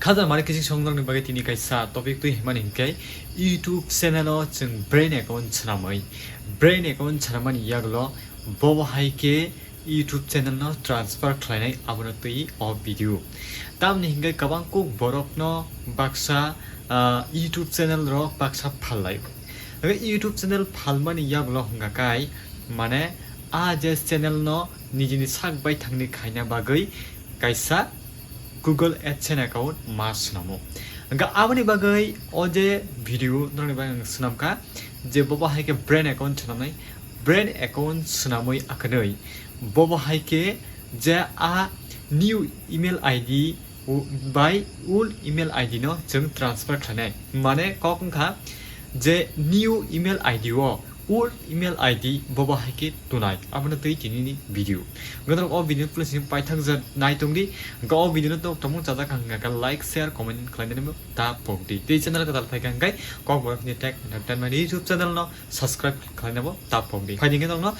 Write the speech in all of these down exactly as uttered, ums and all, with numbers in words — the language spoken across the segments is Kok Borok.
Hajar mari kiching song nokni bagwi tini kaisa topic twi himani hinkhe YouTube channel o chwng brand account swnamwi. Brand account swnamani yagulo bobo hai khe YouTube channel no transfer khlainai abono twi o video. Tamni hinkhe kwbang kuk borok no baksa, ah, YouTube channel rok baksa phallai. Hwnkhe YouTube channel phalmani yagulo hwnkha kai mane a je channel no nijini sak bai thangni khaina bagwi kaisa Google AdSense account ma swnamo. Hwnkha aboni bagwi o je video norokni bagwi ang swnamkha je bobo hai khe brand account swnamnai, brand account swnamwi akhwnwi bobo hai khe je a new email I D u-, bai old email I D no chwng transfer khlainai. Mane kok wngkha je new email I D o old email I D bobo hai khe tunai. Abono twi tinini video. Hwnkhe norok o video no please paithak ja nai tongdi. Hwnkhe o video no tok tongmung chajak hwnkha khe like, share, comment khlainani ta pokdi. Tei channel kwtal phaikha hwnkhe Kokborok ni Tech Entertainment YouTube channel no subscribe khlainabo ta pokdi. Phaidi hwnkhe nokno,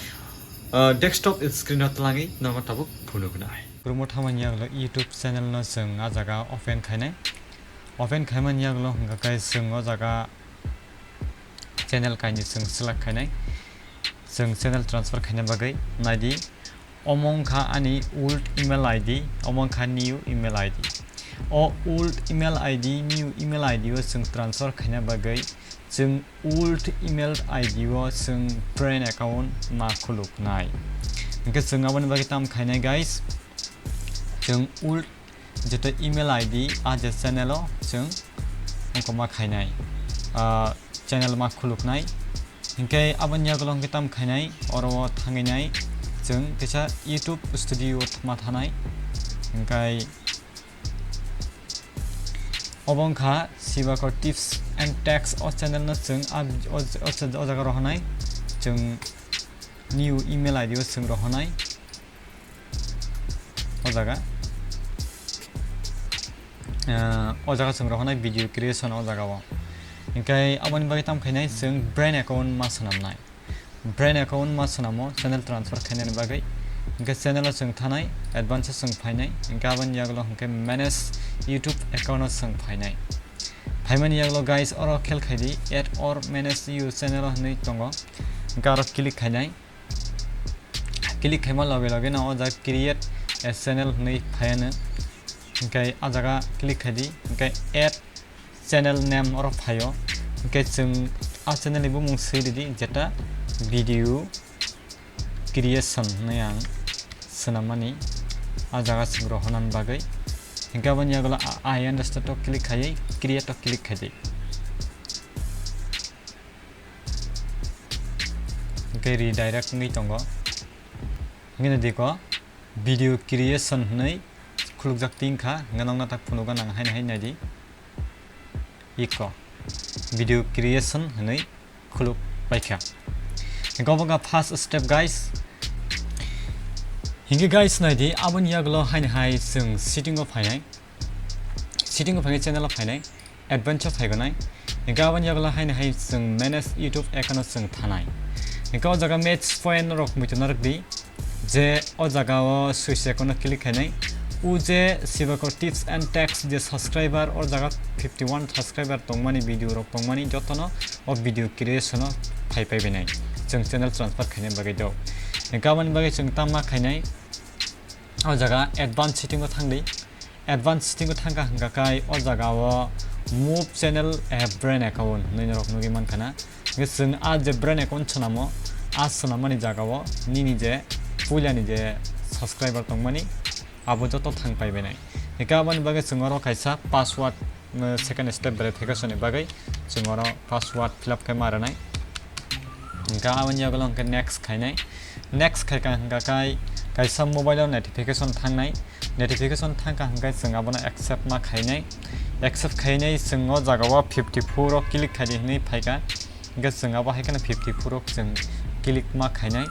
ah, desktop screen o twlangwi nokno tabuk phunuknai. Kwbangma thamani yagulo YouTube channel no chwng ah jaga open khainai. Open khaimani yagulo hwnkha khe chwng o jaga channel kainwi chwng select khainai. Chwng channel transfer khaina bagwi naidi. Omo wngkha ani old email I D, omo wngkha new email I D. O old email I D, new email I D o chwng transfer khaina bagwi chwng old email I D o chwng brand account ma khuluknai. Hwnkhe chwng aboni bagwi tam khainai guys, chwng old jeto email I D a je channel o chwng ongkha ma khainai, ah, channel ma khuluknai. Hwnkhe aboni yagulo hwnkhe tam khainai, oro o thangwi nai chwng kisa YouTube Studio ma thanai. Hwnkhe obo wngkha Sibakor Tips and Tricks o channel no chwng a, o, o, o jaga rohornai, chwng new email I D o chwng rohornai. O jaga, ah, o jaga chwng rohornai video creation o jaga o. Hwnkhe aboni bagwi tam khainai chwng brand account ma swnamnai. Brand account ma swnamo channel transfer khainani bagwi. Hwnkhe channel o chwng thanai, advance o chwng phainai. Hwnkhe aboni yagulo hwnkhe manage YouTube account o chwng phainai. Phaimani yagulo guys oro khel khaidi add or manage your channel o hwnwi tongo. Hwnkhe aro click khainai. Click khaima loge loge no o jaga create a channel hwnwi phaiano. Hwnkhe a jaga click khaidi, hwnkhe add channel name oro phaio. Hwnkhe chwng a channel ni bumung swi ridi, jeta video creation hwnwi ang swnammani a jaga chwng rohornani bagwi. Hwnkhe aboni yagulo I understand o click khaiwi create o click khaidi. Hwnkhe redirect wngwi tongo. Hwnkhe nai diko video creation hwnwi khulukjak tin kha, hwnkhe nokna tak phunugo nang haino hai naidi. Iko video creation hwnwi khuluk paikha. Hwnkhe obo wngkha first step guys. Hwnkhe guys naidi aboni yagulo haino hai chwng setting o phainai. Setting o phainai channel o phainai. Advance o phaigonai. Hwnkhe aboni yagulo haino hai chwng manage YouTube account o chwng thanai. Hwnkhe o jaga match point rok muitu narwkdi. Je o jaga o switch icon o click khainai. O je Sibakor Tips and Tricks je subscriber o jaga fifty one subscriber tongmani video rok tongmani jotono o video creation o phai paibainai. Chwng channel transfer khaina bagwi do. Hwnkhe aboni bagwi chwng tamma khainai. O jaga advance setting o thangdi. Advance setting o thangkha hwnkha khai o jaga o move channel a brand account hwnwi norok nugwi mankha na. Hwnkhe chwng a je brand account swnamo, a swnammani jaga o nini je puilani je subscriber tongmani abo joto thang paibainai. Hwnkhe aboni bagwi chwng oro kaisa password, uh, second step verification ni bagwi chwng oro password fill up khe ma rwnai. Hwnkhe aboni yagulo hwnkhe next khainai. Next khaikha hwnkha khai kaisa mobile o notification thangnai. Notification thangkha hwnkhe chwng abono accept ma khainai. Accept khainai chwng o jaga o fifty four o click khaidi hwnwi phaikha. Hwnkhe chwng abo hai kheno fifty four o chwng click ma khainai.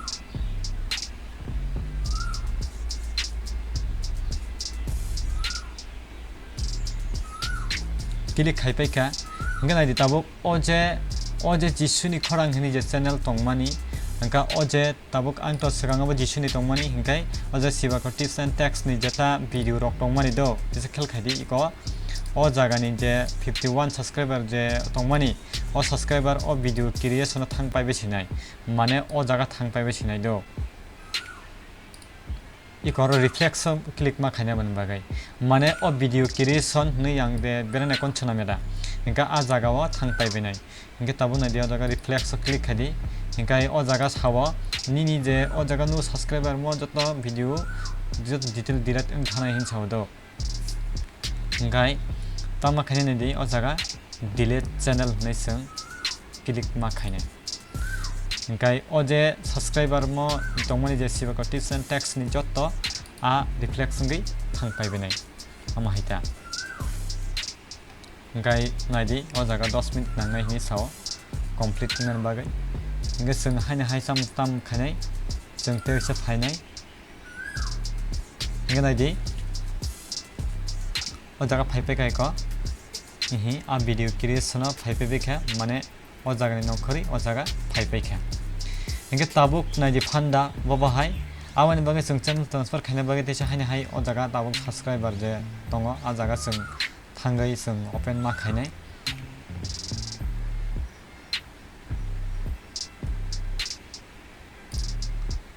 Click khai paikha. Hwnkhe naidi tabuk o je, o je Jisuni khorang hwnwi je channel tongmani, hwnkha o je tabuk ang to swkango bo Jisuni tongmani, hwnkhe o je Sibakor Tips and Tricks ni jeta video rok tongmani do, kisa khel khaidi iko. O jagani je fifty one subscriber je tongmani, o subscriber o video creation o thang paibai sinai, mane o jaga thang paibai sinai do. Ikoro reflex o click ma khaina bani bagwi, mane o video creation hinwi ang de berene kon chuna meda, hinkhe a jaga o thang paibai nai. Hinkhe tabuk naidi o jaga reflex o click khaidi. Hinkhe o jaga sao nini je o jaga nu subscriber mo joto video joto detail delete wng thanai hin sao do. Hinkhe tamo khaina naidi o jaga delete channel hinwi chwng click ma khainai. Hinkhe o je subscriber mo tongmani je Sibako Tips and Tags ni joto a reflex wngwi thang paibai nai. Amo hai ta. Hinkhe naidi o jaga dos minute nangnai hinwi sao complete wngna bagwi. Hinkhe chwng haino hai cham tam khainai, chwng tei waisa phainai. Hinkhe naidi o jaga phaipai kha eko. Hihi a video creation o phaipai kha, mane o jagani nongkhorwi o jaga phaipai kha. Hinkhe tabuk naidi phanda bo bahai. Aboni bagwi chwng channel transfer khaina bagwi teisa haino hai o jaga tabuk subscriber je tongo, a jaga chwng thangwi chwng open ma khainai.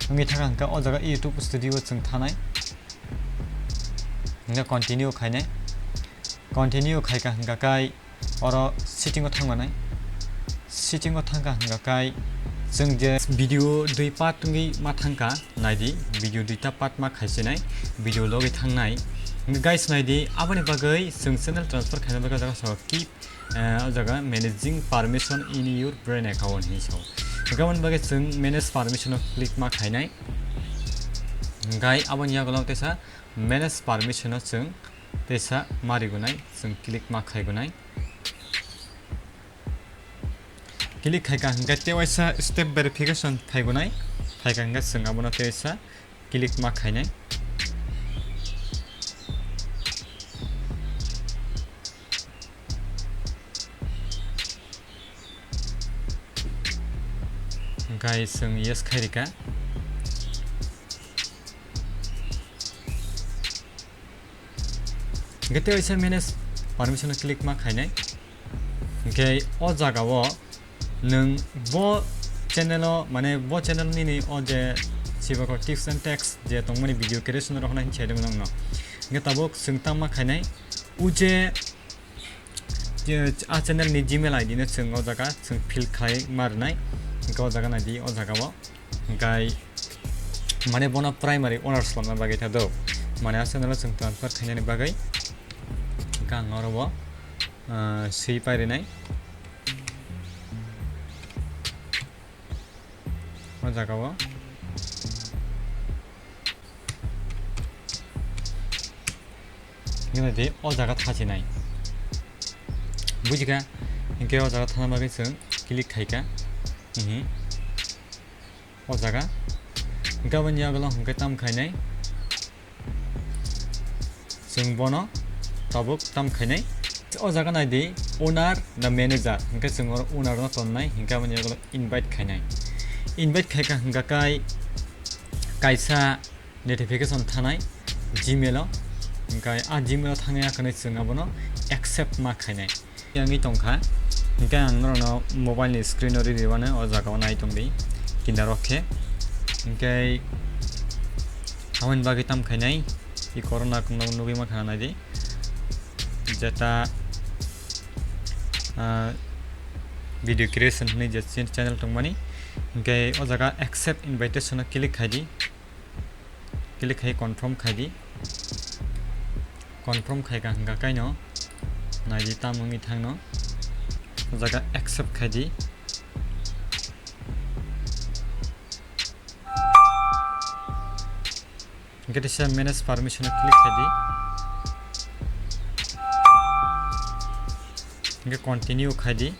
Wngwi thangkha hinkhe o jaga YouTube Studio o chwng thanai. Hinkhe continue khainai. Continue khaikha hinkha kai oro setting o thangmanai. Setting o thangkha hinkha kai chwng je video dui part wngwi ma thangkha, naidi video duita part ma khaisinai, video logwi thangnai. Guys, naidi aboni bagwi chwng channel transfer khaina bagwi jaga sao keep, eh, o jaga managing permission in your brain account hinwi sao. Hinkhe aboni bagwi chwng manage permission o click ma khainai. Hinkhe aboni yagulo teisa manage permission o chwng teisa ma rigunai, chwng click ma khaigunai. Click khaikha hinkhe tei waisa step verification phaigunai, phaikha hinkhe chwng abono tei waisa click ma khainai. Hinkhe chwng yes khairikha. Hinkhe tei waisa manage permission o click ma khainai. Hinkhe o jaga o nwng bo channel o, mane bo channel nini o je Sibako Tips and Tags je tongmani video creation rok hinwi sai rwngno. Hinkhe tabuk chwng tamo khainai, o je, je a channel ni Gmail I D no chwng o jaga chwng fill khai ma rwnai. Hinkhe o jaga naidi o jaga o. Hinkhe mane bono primary owner swlamna bagwi tha do. Mane a channel o chwng transfer khainani bagwi. Hinkhe ang oro bo, ah, swi pairinai. O jaga o. Hinkhe naidi o jaga thasinai. Bujikha? Hinkhe o jaga thana bagwi chwng click khaikha. Hihi. O jaga. Hinkhe aboni yagulo hinkhe tam khainai. Chwng bono tabuk tam khainai. O jaga naidi owner na manager. Hinkhe chwng oro owner no tonnai. Hinkhe aboni yagulo invite khainai. Invite khaikha hinkha kai kaisa notification thanai Gmail o, hinkhe a Gmail o thangya hwnwi chwng abono accept ma khainai. Wngwi tongkha, hinkhe ang norokno mobile ni screen o riri rwmano o jaga o nai tongdi, kinaro khe. Hinkhe aboni bagwi tam khainai, i corona kungno nugwi mankha naidi. Jeta, ah, video creation hwnwi je chin-, channel tongmani, hinkhe o jaga accept invitation o click khaidi. Click khai confirm khaidi. Confirm khaikha hinkha kaino naidi tamo wngwi thangno. O jaga accept khaidi. Hinkhe teisa manage permission o click khaidi. Hinkhe continue khaidi.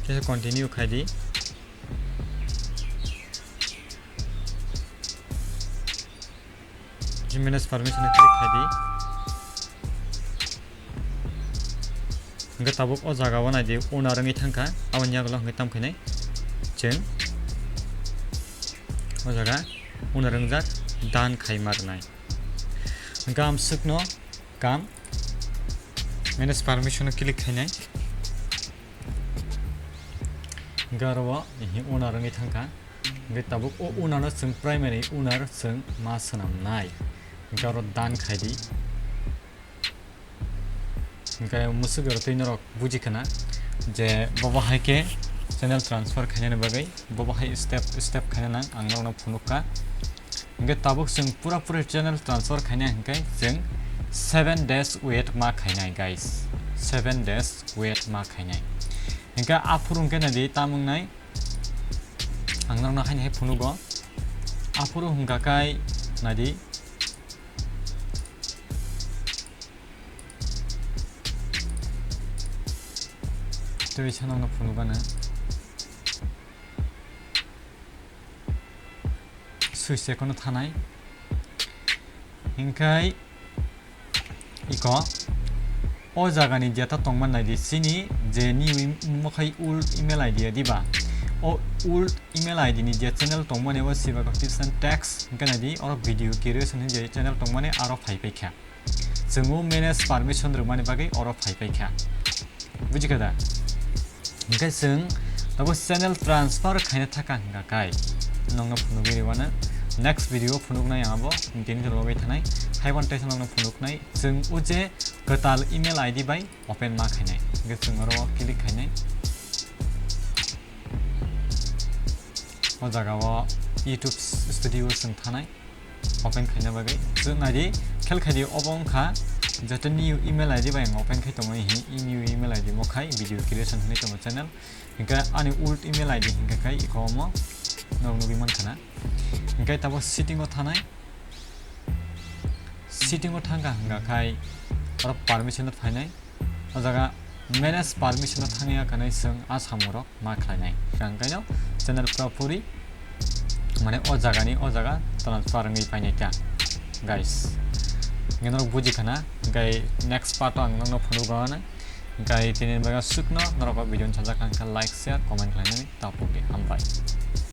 Teisa continue khaidi. Manage permission o click khaidi. Hinkhe tabuk o jaga o naidi owner wngwi thangkha, aboni yagulo hinkhe tam khainai chwng o jaga owner wngjak done khai ma rwnai. Gam swkno kam manage permission o click khainai. Garo o owner wngwi thangkha. Hingke tabuk o owner no chwng primary owner chwng ma swnamnai. Hingke oro done khai di. Hingke musuk oro twi norok buji khana je bobo hai khe channel transfer khainani bagwi bobo hai step step khaina nang ang norokno phunukha. Hingke tabuk chwng pura puri channel transfer khaina hingke chwng seven days wait ma khainai guys, seven days wait ma khainai. Hingke aphuru hingke nadi tamung nai ang norokno haini hai phunugo. Aphuru hingka kai nadi tei sanokno phunugana. Switch ekono thanai. Hingkai iko o jagani jeta tongma naidi chini je new im-, mokhai old email I D ya diba. O old email I D ni je channel tongmani o siba ko tips and tags hingke naidi oro video creation ni je channel tongmani aro phai paikha. Chwng o manage permission rwmani bagwi oro phai paikha. Bujikha da? Hingke chwng tabuk channel transfer khaina thaka hingka kai nongno phunugwi rwano. Next video phunuknai ang abo tini logwi thanai. Haiwan teisa nongno phunuknai. Chwng o je kwtal email I D bai open ma khainai. Hingke chwng oro click khainai. O jaga o YouTube Studio chwng thanai. Open khaina bagwi. Chwng naidi, khel khaidi obo wngkha, joto new email I D bai ang open khai tongo, hi, new email I D mo khai, video creation hinwi tongo channel. Hingke ani old email I D hingke khai iko omo norok nugwi mankha na. Hingke tabuk setting o thanai. Setting o thangkha hingka khai oro permission o phainai. O jaga manage permission o thangya kanai chwng a samung rok ma khlainai. Ang kaino channel pura puri mane o jagani o jaga transfer wngwi painai ta guys. Hingke norok buji khana hingke next part o ang nokno phunukgo ano. Hingke tini bagwi swkno norok o video ni sajak kha hingke like, share, comment khlainani tapuk di. Hambai.